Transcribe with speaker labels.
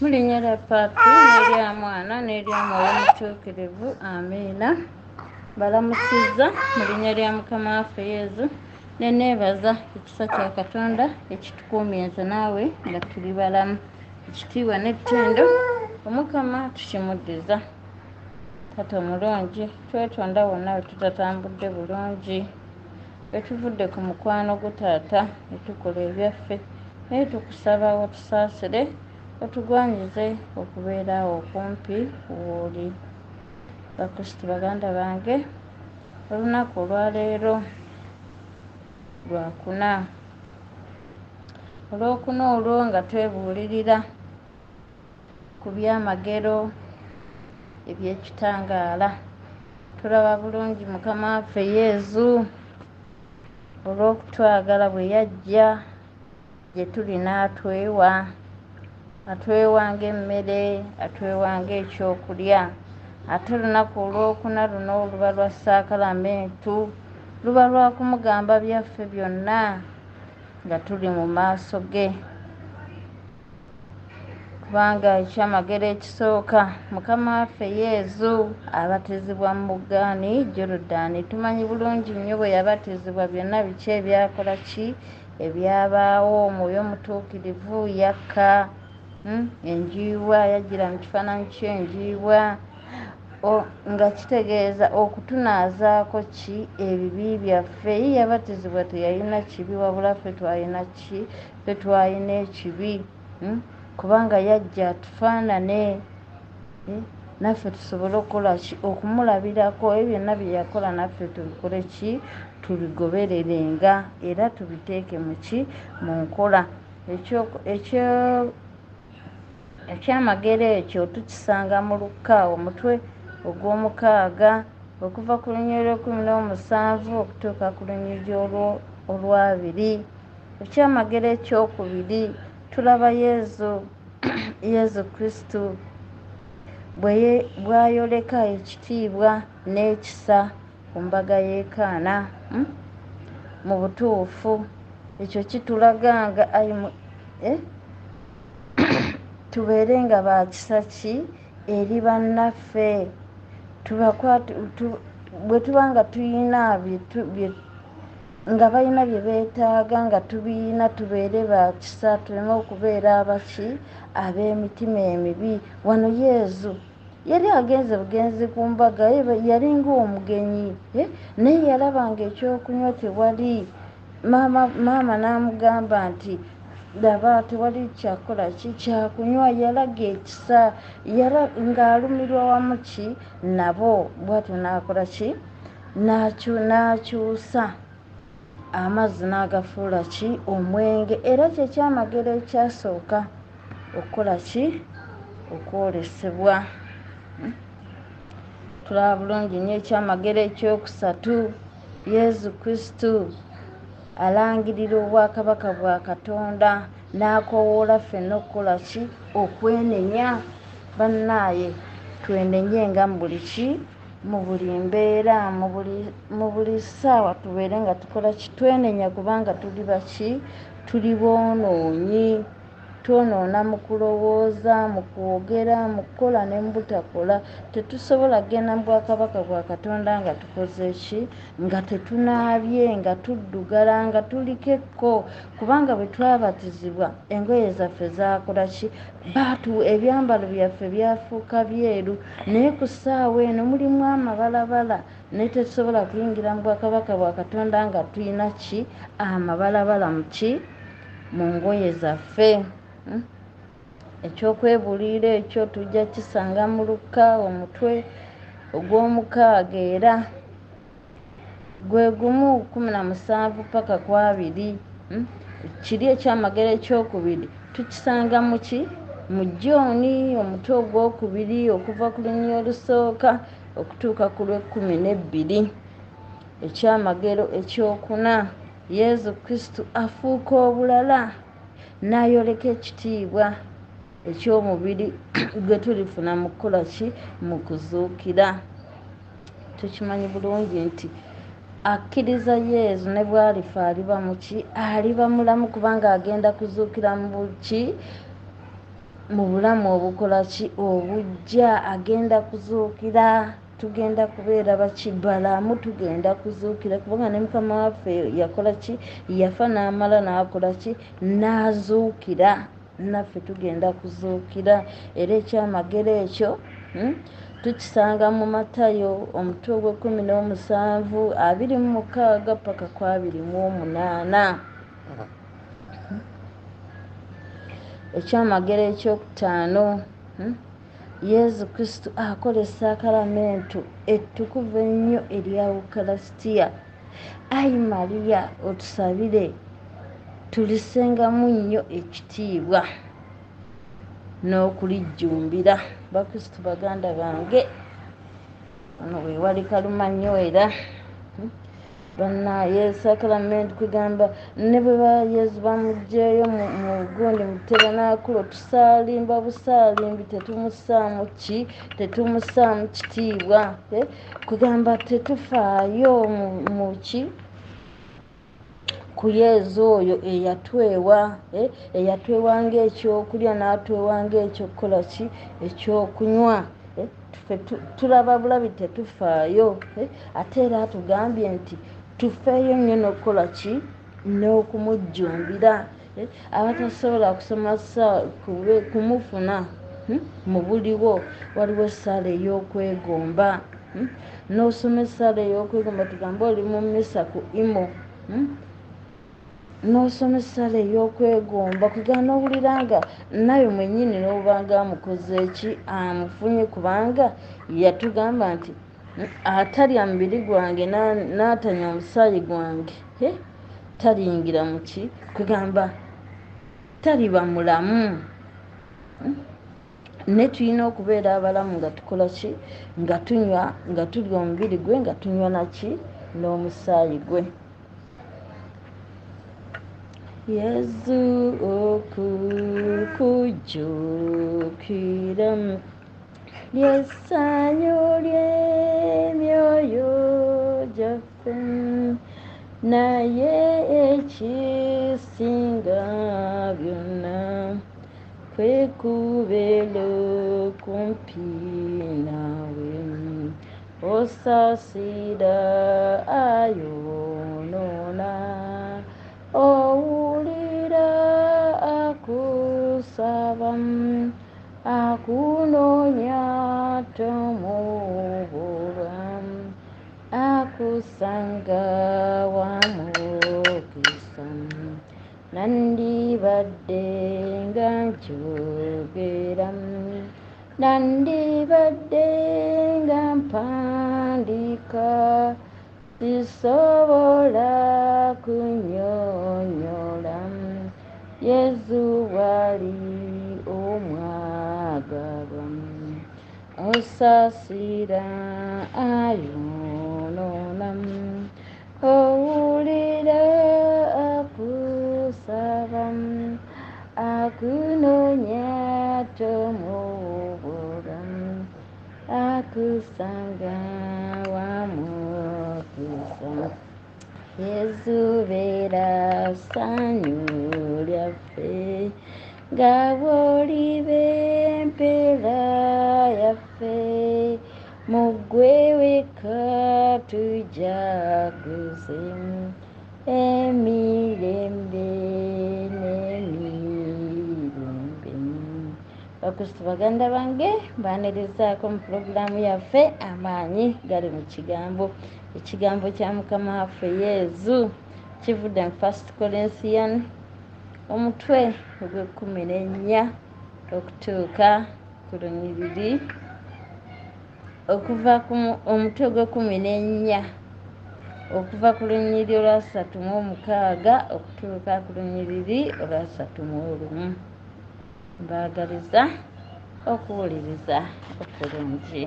Speaker 1: Mu linnya lya Patri n'erya Mwana n'erya Mwoyo Mutuukirivu, amiina. Mbalamusizza mu linnya lya Mukama waffe Yezu, ne neebaza ekisa kya Katonda ekitukuumye nze naawe nga tuli balamu. Ekitiibwa n'ettendo Omukama tukimuddiza. Taata omulungi, twetonda wonna we tutatambudde bulungi, we tuvudde ku mukwano gwo taata ne tukola ebyaffe, naye tukusaba otusaasire, otugwanyize okubeera awo okumpi w'oli. Bakristu baganda bange, olunaku olwaleero lwakuna. Olwokuna olwo nga twebuulirira ku byamagero eby'ekitangaala. Tulaba bulungi Mukama waffe Yezu olw'okutwagala bwe yajja gye tuli n'atwewa, atwewa ng'emmere, atwewa ng'ekyokulya. Ate olunaku olwokuna luno luba lwa saakalamentu, luba lwa kumugamba byaffe byonna nga tuli mu maaso ge. Kubanga ekyamagero ekisooka, Mukama waffe Yezu abatizibwa mu muggaani Joludaani. Tumanyi bulungi nnyo bwe yabatizibwa byonna biki ebyakola ki ebyabaawo. Omwoyo Omutuukirivu yakka, enjiibwa yajjira mu kifaananyi ky'enjiibwa, nga kitegeeza okutunaazaako ki ebibi byaffe. Ye yabatizibwa teyalina kibi, wabula ffe twalina ki? Ffe twalina ekibi, kubanga yajja atufaanane, naffe tusobole okukola ki? Okumulabirako. Ebyo byonna bye yakola naffe tubikole ki? Tubigobererenga era tubiteeke mu ki? Mu nkola. Ekyamagero ekyo tukisanga mu Lukka omutwe ogw'omukaaga okuva ku lunyiriri lw'ekkumi n'omusanvu okutuuka ku lunyiriri olwabiri. Ekyamagero ekyokubiri tulaba Yezu Kristu bw'ayoleka ekitiibwa n'ekisa ku mbaga y'e Kaana. Mu butuufu ekyo kitulaga nga tubeere nga ba kisa ki eri bannaffe. Bwe tuba nga tuyina nga balina bye beetaaga nga tubiyina, tubeere ba kisa, tuleme okubeera abaki ab'emitima emibi. Wano Yezu yali agenze bugenzi ku mbaga, yali ng'omugenyi, naye yalabanga ekyokunywa tewali. Maama n'amugamba nti laba tewali kyakukola ki kyakunywa. Yalaga ekisa, ng'alumirwa wamu ki nabo, bw'atyo n'akola ki? N'akyusa amazzi n'agafuula ki? Omwenge. Era kye kyamagero ekyasooka okukola ki? Okwolesebwa. Tulaba bulungi nnyo ekyamagero ekyokusatu, Yezu Kristu alangirira obwakabaka bwa Katonda n'akoowoola ffenna okukola ki? Okwenenya. Bannaaye twenenye nga mu buli ki? Mu buli mbeera, mu buli ssaawa tubeere nga tukola ki? Twenenya, kubanga tuli baki? Tuli boonoonyi. Twonoona mu kulowooza, mu kwogera, mu kukola ne mu butakola. Tetusobola kugenda mu bwakabaka bwa Katonda nga tukoze ki? Nga tetunaabye, nga tuddugala, nga tuliko ekko. Kubanga bwe twabatizibwa engoye zaffe zaakola ki? Ebyambalo byaffe byafuuka byeru, naye ku ssaawa eno mulimu amabalabala, naye tetusobola kuyingira mu bwakabaka bwa Katonda nga tulina ki? Amabalabala mu ki? Mu ngoye zaffe. Ekyokwebuulirira ekyo tujja kisanga mu Lukka omutwe ogw'omukaaga era gwe gumu 17 paka ku 20. Kiri ekyamagero ekyokubiri tukisanga mu ki? Mu Jooni omutwe ogwokubiri okuva ku lunyiriri olusooka okutuuka ku lw'ekkumi n'ebbiri. Ekyamagero ekyokuna, Yezu Kristu afuuka obulala n'ayoleka ekitiibwa eky'omubiri gwe tulifuna mu kukola ki? Mu kuzuukira. Tukimanyi bulungi nti akkiriza Yezu ne bw'alifa aliba mu ki? Aliba mulamu, kubanga agenda kuzuukira mu ki? mu bulamu obukola ki obujja. Agenda kuzuukira, tugenda kubeera baki balamu, tugenda kuzuukira, kubanga ne Mukama waffe yakola ki? Yafa n'amala n'akola ki? N'azuukira. Naffe tugenda kuzuukira. Era ekyamagero ekyo tukisanga mu Matayo omutwe ogw'17 26 paka ku 28. Ekyamagero ekyokutaano, Yesu Kristo akola esaakalamentu ettukuvu ennyo erya Ukalasitiya. Ayi Mariya, otusabire tulisengamu nnyo ekitiibwa n'okulijjumbira. Bakristo baganda bange, ono wewali kalumanywera bannaye sacrament kugamba ne bwe ba Yesu bamuggyeeyo mu gundi mu tabernakulo, tusaalimba busaalimbi, tetumussaamu ki, tetumussaamu kitiibwa, kugamba tetufaayo mu ki ku Yesu oyo eyatwewa, eyatwewa ng'ekyokulya n'atwewa ng'ekyokukola ki, ekyokunywa. Ffe tulaba bulabi, tetufaayo. Ate era atugambye nti tufeeyo nnyo n'okukola ki, n'okumujjumbira. Abatasobola kusoma kumufuna mu buliwo, waliwo essaala ey'okwegomba. N'osoma essaala ey'okwegomba, tugambe oli mu mmisa ku imo, n'osoma essaala ey'okwegomba, kugamba n'owulira nga naye mwennyini n'obanga amukoze ki, amufunye, kubanga yatugamba nti atalya mubiri gwange n'atanywa omusaayi gwange taliyingira mu ki, kugamba taliba mulamu. Ne tulina okubeera abalamu nga tukola ki, nga tunywa, nga tulya omubiri gwe, nga tunywa naki, n'omusaayi gwe. Yesu okukujjukira ly'essanyu ly'emyoyo gyaffe, naye ekisinga byonna kwe kubeera okumpi naawe. Osaasira ayonoona, owulira akusaba, akunoonya tomubulwa, akusanga wamukisa. Nandibadde nga njogera, nandibadde nga mpandiika, sisobola kunnyonnyola Yesu bw'ali omwagalwa. Osaasira ayonoona, owulira akusaba, akunoonya tomubulwa, akusanga wamukisa. Yesu beera ssanyu lyaffe, nga bw'oliba empeera yaffe, mu ggwe wekka tujaguze emirembe n'emirembe. Bakristo baganda bange, mbaanirizaako mu pulogulaamu yaffe Amaanyi Gali mu Kigambo. Ekigambo kya Mukama waffe Yesu kivudde mu First Corinthian omutwe ogw'14 okutuuka ku lunyiriri, okuva ku omutwe ogw'14 okuva ku lunyiriri olwa 36 okutuuka ku lunyiriri olwa 31. Mbaagaliza okuwuliriza okulungi.